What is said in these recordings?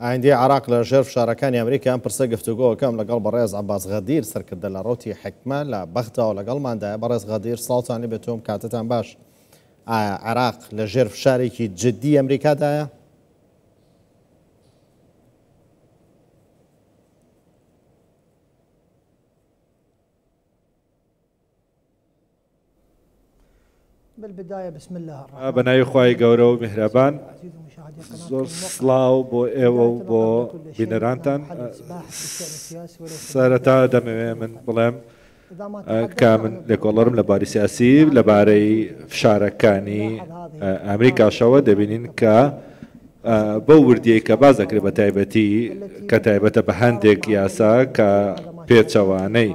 ئایندەی عێراق لە ژێر فشارەکانی ئەمریکا، ئەم پرسە گفتوگۆکەم لەگەڵ بەڕێز عەباس غەدیر سەرکردە لە ڕەوتی حیکمە لە بەغداوە لەگەڵماندایە. بەڕێز غەدیر سڵاوتان لێبێت و کاتتان باش. ئایا عێراق لە ژێر فشارێکی جدی ئەمریکادایە؟ بە ناوی خوای گەورە و میهرەبان. زۆر سڵاو بۆ ئێوە و بۆ بینەرانتان. سەرەتا دەمەوێ من بڵێم کە من لێکۆڵەرم لە باری سیاسی لەبارەی فشارەکانی ئەمریکاشەوە دەبینین کە بەو وردیەی کە باس دەکرێت بە تایبەتی کە تایبەتە بە هەندێک یاسا کە پێچەوانەی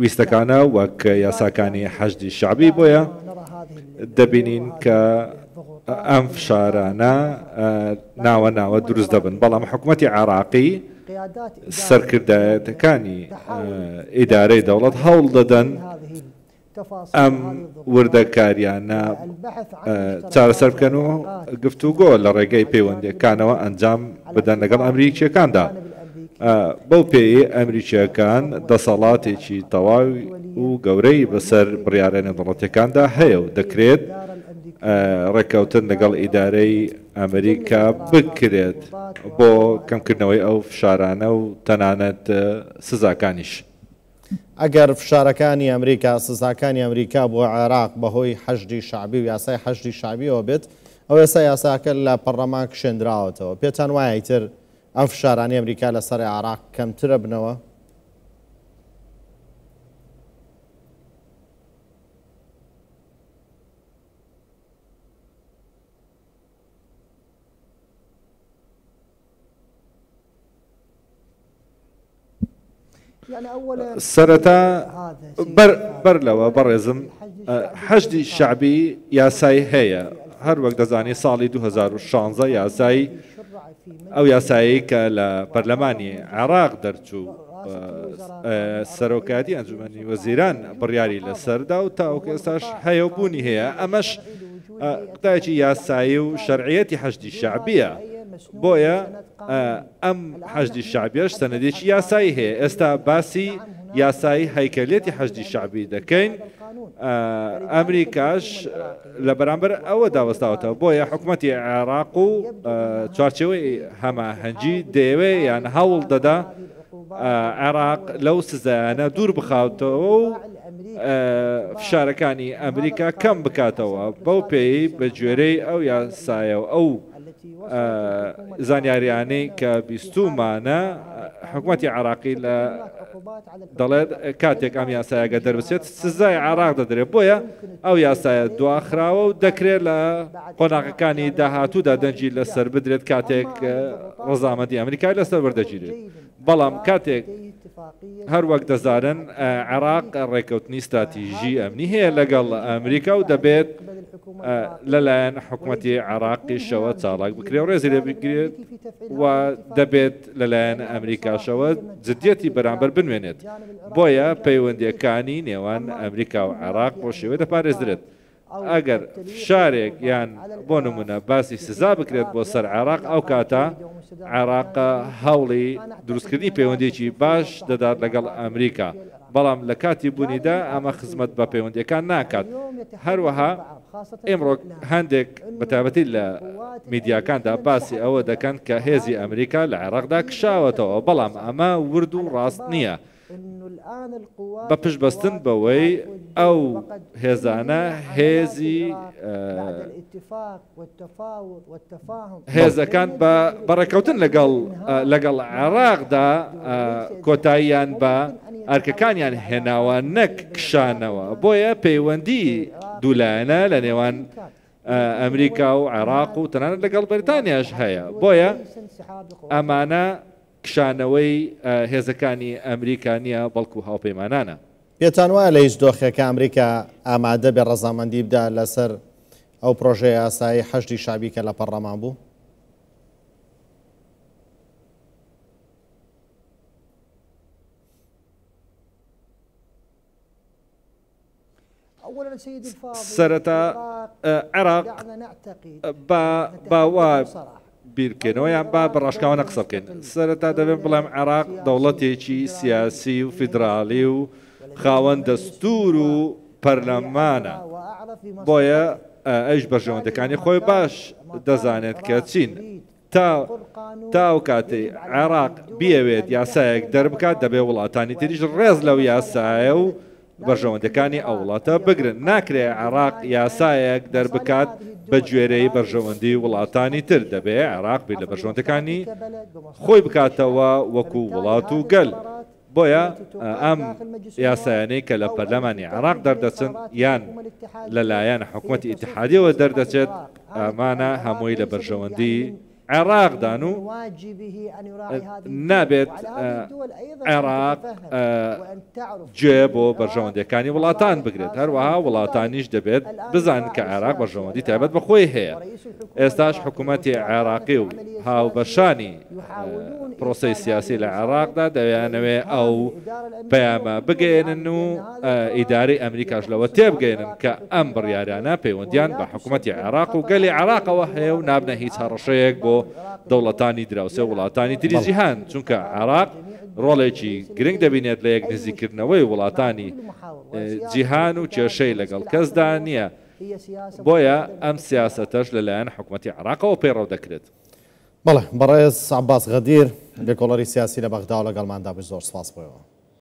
ویستەکانە وەک یاساکانی حەشدی شەعبی بۆیە دەبینین کە ئەم فشارانە ناوە ناوە دروست دەبن بەڵام حکوومەتی عێراقی سەرکردایەتەکانی ئیدارەی دەوڵەت هەوڵ دەدەن ئەم وردەکاریانە چارەسەر بکەن و گفتوگۆ لە ڕێگەی پەیوەندیەکانەوە ئەنجام بدەن لەگەڵ ئەمریکیەکاندا. بەو پێیەی ئەمریکیەکان دەسەڵاتێکی تەواو و گەورەی بەسەر بڕیارە نێودەوڵەتیەکاندا هەیە و دەکرێت ڕێککەوتن لەگەڵ ئیدارەی ئەمریکا بکرێت بۆ کەمکردنەوەی ئەو فشارانە و تەنانەت سزاکانیش. ئەگەر فشارەکانی ئەمریکا، سزاکانی ئەمریکا بۆ عێراق بەهۆی حەشدی شەعبی و یاسای حەشدی شەعبیەوە بێت، ئەوە ئێستا یاساکە لە پەڕلەمان کشێندراوەتەوە. پێتان وایە ئیتر ئەم فشارانەی ئەمریکا لەسەر عێراق کەمترەبنەوە؟ سەرەتا بەر بەر لەوە بەڕێزم حەشدی شەعبی یاسای هەیە هەر وەک دەزانی ساڵی 2016 یاسای ئەو یاسایی کە لە پەرلەمانی عێراق دەرچوو سەرۆکایەتی ئەنجومەنی وەزیران بڕیاری لەسەردا و تاوەکو ئێستاش هەیە و بوونی هەیە ئەمەش قتایەکی یاسایی و شەرعیەتی حەشدی شەعبیە بۆیە ئەم حەشدی شەعبیەش سەنەدێکی یاسایی هەیە، ئێستا باسی یاسایی هەیکەلیەتی حەشدی شەعبی دەکەین، ئەمریکاش لە بەرامبەر ئەوەدا وەستاوەتەوە، بۆیە حکومەتی عێراق و چوارچێوەی هەماهەنگی دەیەوێ یان هەوڵ دەدا عێراق لەو سزایانە دوور بخاتەوە و فشارەکانی ئەمریکا کەم بکاتەوە، بەو پێیەی بەگوێرەی ئەو یاسایە و ئەو زانیاریانەی کە بیستوومانە حکومەتی عێراقی لە دەڵێت کاتێک ئەم یاسایەگە دەربچێت سزای عێراق دەدرێت بۆیە ئەو یاسایە دواخراوە و دەکرێت لە قۆناغەکانی داهاتوودا دەنگی لەسەر بدرێت کاتێک ڕەزامەندی ئەمریکای لەسەر وەردەگیرێت بەڵام کاتێک هەروەک دەزانن عێراق ڕێککەوتنی ستراتیژی ئەمنی هەیە لەگەڵ ئەمریکا و دەبێت لەلایەن حکومەتی عێراقیشەوە چاڵاک بکرێت و ڕێزی لێ بگرێت و دەبێت لەلایەن ئەمریکاشەوە جدیەتی بەرامبەر بنوێنێت بۆیە پەیوەندیەکانی نێوان ئەمریکا و عێراق بۆ شێوەی دەپارێزرێت. ئەگەر فشارێک یان بۆ نمونە باسی سزا بکرێت بۆ سەر عێراق ئەو کاتە عێراق هەوڵی دروستکردنی پەیوەندیەکی باش دەدات لەگەڵ ئەمریکا بەڵام لە کاتی بونیدا ئەمە خزمەت بە پەیوەندیەکان ناکات هەروەها ئیمڕۆ هەندێک بەتایبەتی لە میدیاکاندا باسی ئەوە دەکەن کە هێزی ئەمریکا لە عێراقدا کشاوەتەوە بەڵام ئەمە ورد و ڕاست نییە بە پشت بەستن بەوەی ئەو هێزانە هێزی هێزەکان بە بەڕێکەوتن لەگەڵ لەگەڵ عێراقدا کۆتاییان بە ئەرکەکانیان هێناوە نەک کشانەوە بۆیە پەیوەندی دوولایەنە لە نێوان ئەمریکا و عێراق و تەنانەت لەگەڵ بەریتانیاش هەیە بۆیە ئەمانە کشانەوەی هێزەکانی ئەمریکا نییە، بەڵکو هاوپەیمانانە. پێتان وایە لە هیچ دۆخێکا ئەمریکا ئامادە بێ ڕەزامەندی بدا لەسەر ئەو پرۆژە یاسایەی حەشدی شەعبی کە لە پەڕڵەمان بوو؟ سەرەتا عێراق بە با وا بیر بکەینەوە یان با بە ڕاشکاوانە قسە بکەین. سەرەتا دەبێت بڵێم عێراق دەوڵەتێکی سیاسی و فیدراڵی و خاوەن دەستوور و پەرلەمانە، بۆیە ئەویش بەرژەوەندیەکانی خۆی باش دەزانێت کە چین. تا تا ئەو کاتەی عێراق بیەوێت یاسایەک دەربکات دەبێت وڵاتانی تریش ڕێز لەو یاسایە و بەرژەوەندیەکانی ئەو وڵاتە بگرن، ناکرێ عێراق یاسایەک دەربکات بە گوێرەی بەرژەوەندی وڵاتانی تر، دەبێ عێراق بیر لە بەرژەوەندیەکانی خۆی بکاتەوە وەکو وڵات و گەل، بۆیە ئەم یاسایانەی کە لە پەرلەمانی عێراق دەردەچن یان لەلایەن حکومەتی ئیتحادیەوە دەردەچێت ئەمانە هەمووی لە بەرژەوەندی عێراقدان و نابێت عێراق گوێ بۆ بەرژەوەندیەکانی وڵاتان بگرێت، هەروەها وڵاتانیش دەبێت بزانن کە عێراق بەرژەوەندی تایبەت بە خۆی هەیە. ئێستاش حکوومەتی عێراقی و هاوبەشانی پرۆسەی سیاسی لە عێراقدا دەیانەوێ ئەو پەیامە بگەیەنن و ئیدارەی ئەمریکاش لەوە تێبگەیەنن کە ئەم بڕیارانە پەیوەندیان بە حکوومەتی عێراق و گەلی عێراقەوە هەیە و نابنە هیچ هەڕەشەیەک بۆ دەوڵەتانی دراوسێ و وڵاتانی تری جیهان، چونکە عێراق ڕۆڵێکی گرنگ دەبینێت لە یەک نزیککردنەوەی وڵاتانی جیهان و کێشەی لەگەڵ کەسدا نییە، بۆیە ئەم سیاسەتەش لەلایەن حکومەتی عێراقەوە پەیڕەو دەکرێت. بەڵێ بەڕێز عەباس غەدیر، لێکۆڵەری سیاسی لە بەغداوە لەگەڵماندا بووی، زۆر سپاس بۆ ئێوە.